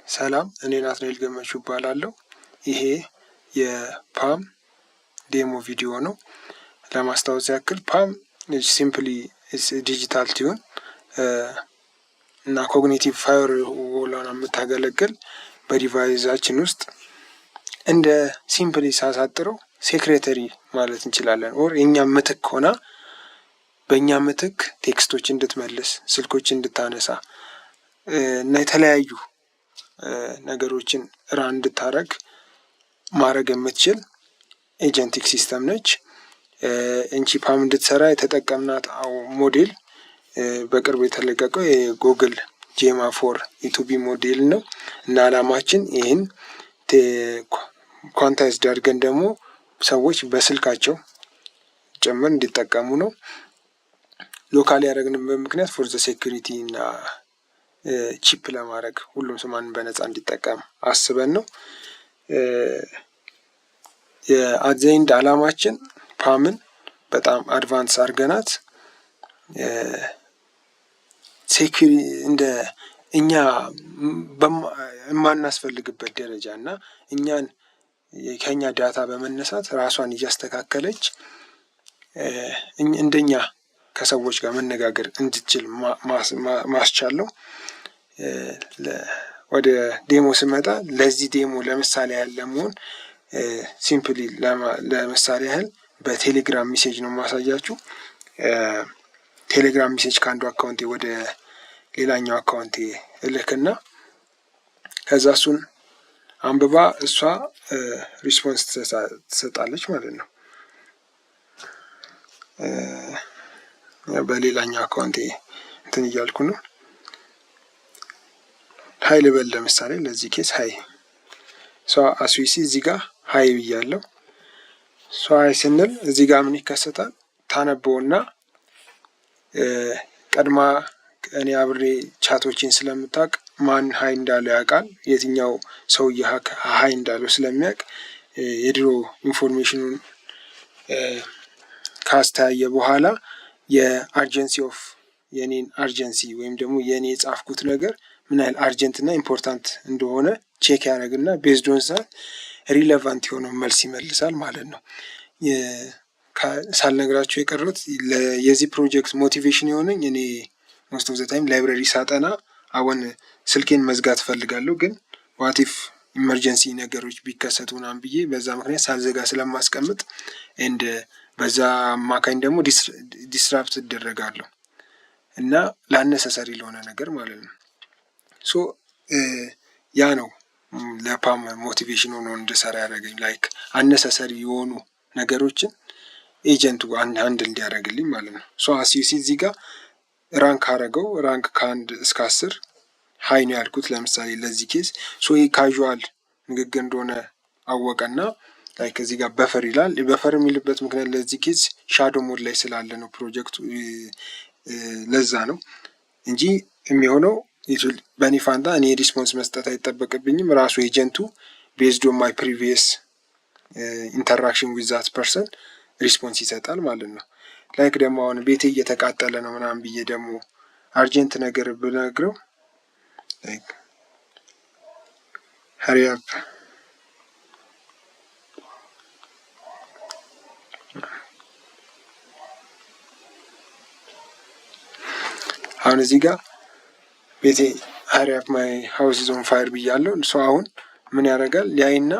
ሰላም፣ እኔ ናትናኤል ገመቹ እባላለሁ። ይሄ የ PaLM demo ቪዲዮ ነው። ለማስታወስ ያክል PaLM simply digital twin እና cognitive firewall የምታገለግል በ device ኣችን ውስጥ እንደ simply ሳሳጥረው secretary ማለት እንችላለን። Or የእኛ ምትክ ሆና በእኛ ምትክ text ኦች እንድትመልስ፣ ስልኮች እንድታነሳ እና የተለያዩ ነገሮችን run እንድታረግ ማድረግ የምትችል agentic system ነች። እንቺ PaLM እንድትሰራ የተጠቀምናት ሞዴል በቅርብ የተለቀቀው የ Google Gemma 4 8B model ነው። እና አላማችን ይህን quantized አድርገን ደግሞ ሰዎች በስልካቸው ጭምር እንዲጠቀሙ ነው። Local ያደረግንበት ምክንያት for the security እና cheap ለማድረግ፣ ሁሉም ሰው ማንም በነፃ እንዲጠቀም አስበን ነው። At the end አላማችን PaLM ን በጣም advance አድርገናት እንደ እኛ የማናስፈልግበት ደረጃ እና እኛን ከኛ data በመነሳት ራሷን እያስተካከለች እንደኛ ከሰዎች ጋር መነጋገር እንድትችል ማስቻል ነው። ወደ demo ስመጣ ለዚህ demo ለምሳሌ ያህል ለመሆን simply ለምሳሌ ያህል በቴሌግራም message ነው የማሳያችሁ። ቴሌግራም message ከአንዱ account ኤ ወደ ሌላኛው account ኤ እልክና ከዛ እሱን አንብባ እሷ response ትሰጣለች ማለት ነው። በሌላኛው account ኤ እንትን እያልኩ ነው። Hi ልበል ለምሳሌ ለዚህ case hi። So as you see እዚህ ጋር hi ብያለሁ። So hi ስንል እዚህ ጋር ምን ይከሰታል? ታነበውና ቀድማ እኔ አብሬ chat ኦችን ስለምታውቅ ማን hi እንዳለው ያውቃል። የትኛው ሰውዬ hi እንዳለው ስለሚያውቅ የድሮ information ኑን ካስተያየ በኋላ የ urgency of የኔን urgency ወይም ደግሞ የኔ የጻፍኩት ነገር ምን ያህል urgent እና important እንደሆነ check ያደርግና based on that relevant የሆነው መልስ ይመልሳል ማለት ነው። ሳልነግራችሁ የቀሩት የዚህ ፕሮጀክት motivation የሆነኝ እኔ most of the time library ሳጠና አሁን ስልኬን መዝጋት እፈልጋለሁ፣ ግን what if emergency ነገሮች ቢከሰቱ ምናምን ብዬ በዛ ምክንያት ሳልዘጋ ስለማስቀምጥ and በዛ አማካኝ ደግሞ disrupt እደረጋለሁ እና ለ unnecessary ለሆነ ነገር ማለት ነው። So ያ ነው ለ PaLM motivation ሆኖ እንድሰራ ያደረገኝ፣ like unnecessary የሆኑ ነገሮችን agent ኡ handle እንዲያደርግልኝ ማለት ነው። So as you see እዚህ ጋር rank አረገው፣ rank ከ1 እስከ 10 hi ነው ያልኩት። ለምሳሌ ለዚህ case so ይህ casual ንግግር እንደሆነ አወቀና like እዚህ ጋር buffer ይላል። Buffer የሚልበት ምክንያት ለዚህ case shadow mode ላይ ስላለ ነው ፕሮጀክቱ፣ ለዛ ነው እንጂ የሚሆነው በእኔ ፋንታ እኔ response መስጠት አይጠበቅብኝም። ራሱ agent ኡ based on my previous interaction with that person response ይሰጣል ማለት ነው። Like ደግሞ አሁን ቤቴ እየተቃጠለ ነው ምናምን ብዬ ደግሞ urgent ነገር ብነግረው፣ like "Hurry up"፣ አሁን እዚህ ጋር ቤቴ "Hurry up, my house is on fire" ብያለሁ። So አሁን ምን ያደርጋል? ያይና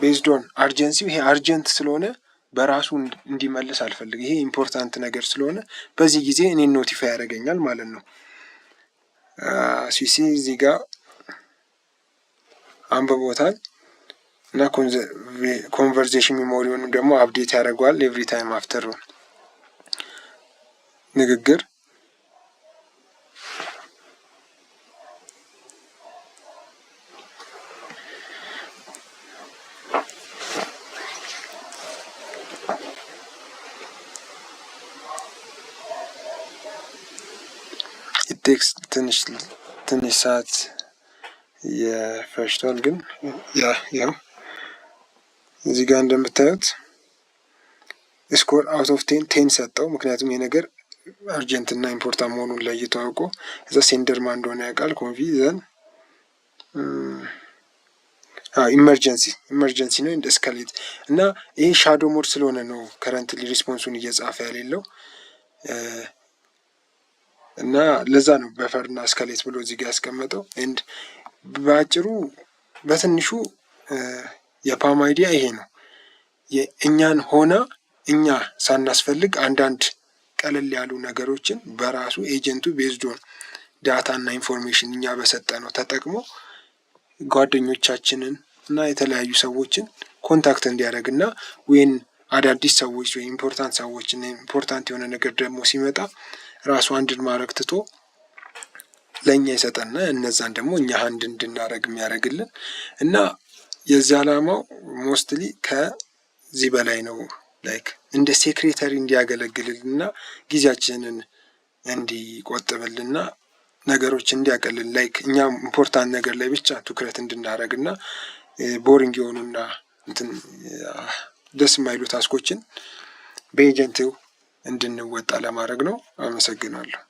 based on urgency ው ይሄ urgent ስለሆነ በራሱ እንዲመልስ አልፈልግ፣ ይሄ important ነገር ስለሆነ በዚህ ጊዜ እኔን notify ያደርገኛል ማለት ነው። As you see እዚህ ጋር አንብቦታል እና conversation memory ውን ደግሞ update ያደርገዋል every time after ንግግር። Takes ትንሽ ትንሽ ሰዓት የፈጅቷል፣ ግን yeah፣ ያው እዚህ ጋር እንደምታዩት score out of 10 10 ሰጠው። ምክንያቱም ይህ ነገር urgent እና important መሆኑን ለይቶ አውቆ እዛ sender ማን እንደሆነ ያውቃል። Convi then Emergency ነው እንደ escalate። እና ይሄ shadow mode ስለሆነ ነው currently response ኡን እየጻፈ ያሌለው እና ለዛ ነው buffer እና escalate ብሎ እዚህ ጋር ያስቀመጠው። And በአጭሩ በትንሹ የ PaLM idea ይሄ ነው። እኛን ሆና እኛ ሳናስፈልግ አንዳንድ ቀለል ያሉ ነገሮችን በራሱ agent ኡ based on data እና information እኛ በሰጠነው ተጠቅሞ ጓደኞቻችንን እና የተለያዩ ሰዎችን contact እንዲያደርግ እና when አዳዲስ ሰዎች ወይ important ሰዎች እና important የሆነ ነገር ደግሞ ሲመጣ ራሱ handle ማድረግ ትቶ ለእኛ ይሰጠና እነዛን ደግሞ እኛ handle እንድናደርግ የሚያደርግልን እና የዚህ ዓላማው mostly ከዚህ በላይ ነው። Like እንደ secretary እንዲያገለግልልና ጊዜያችንን እንዲቆጥብልና ነገሮች እንዲያቀልል፣ like እኛ important ነገር ላይ ብቻ ትኩረት እንድናደርግ እና boring የሆኑና እንትን ደስ የማይሉ task ኦችን በ agent ው እንድንወጣ ለማድረግ ነው። አመሰግናለሁ።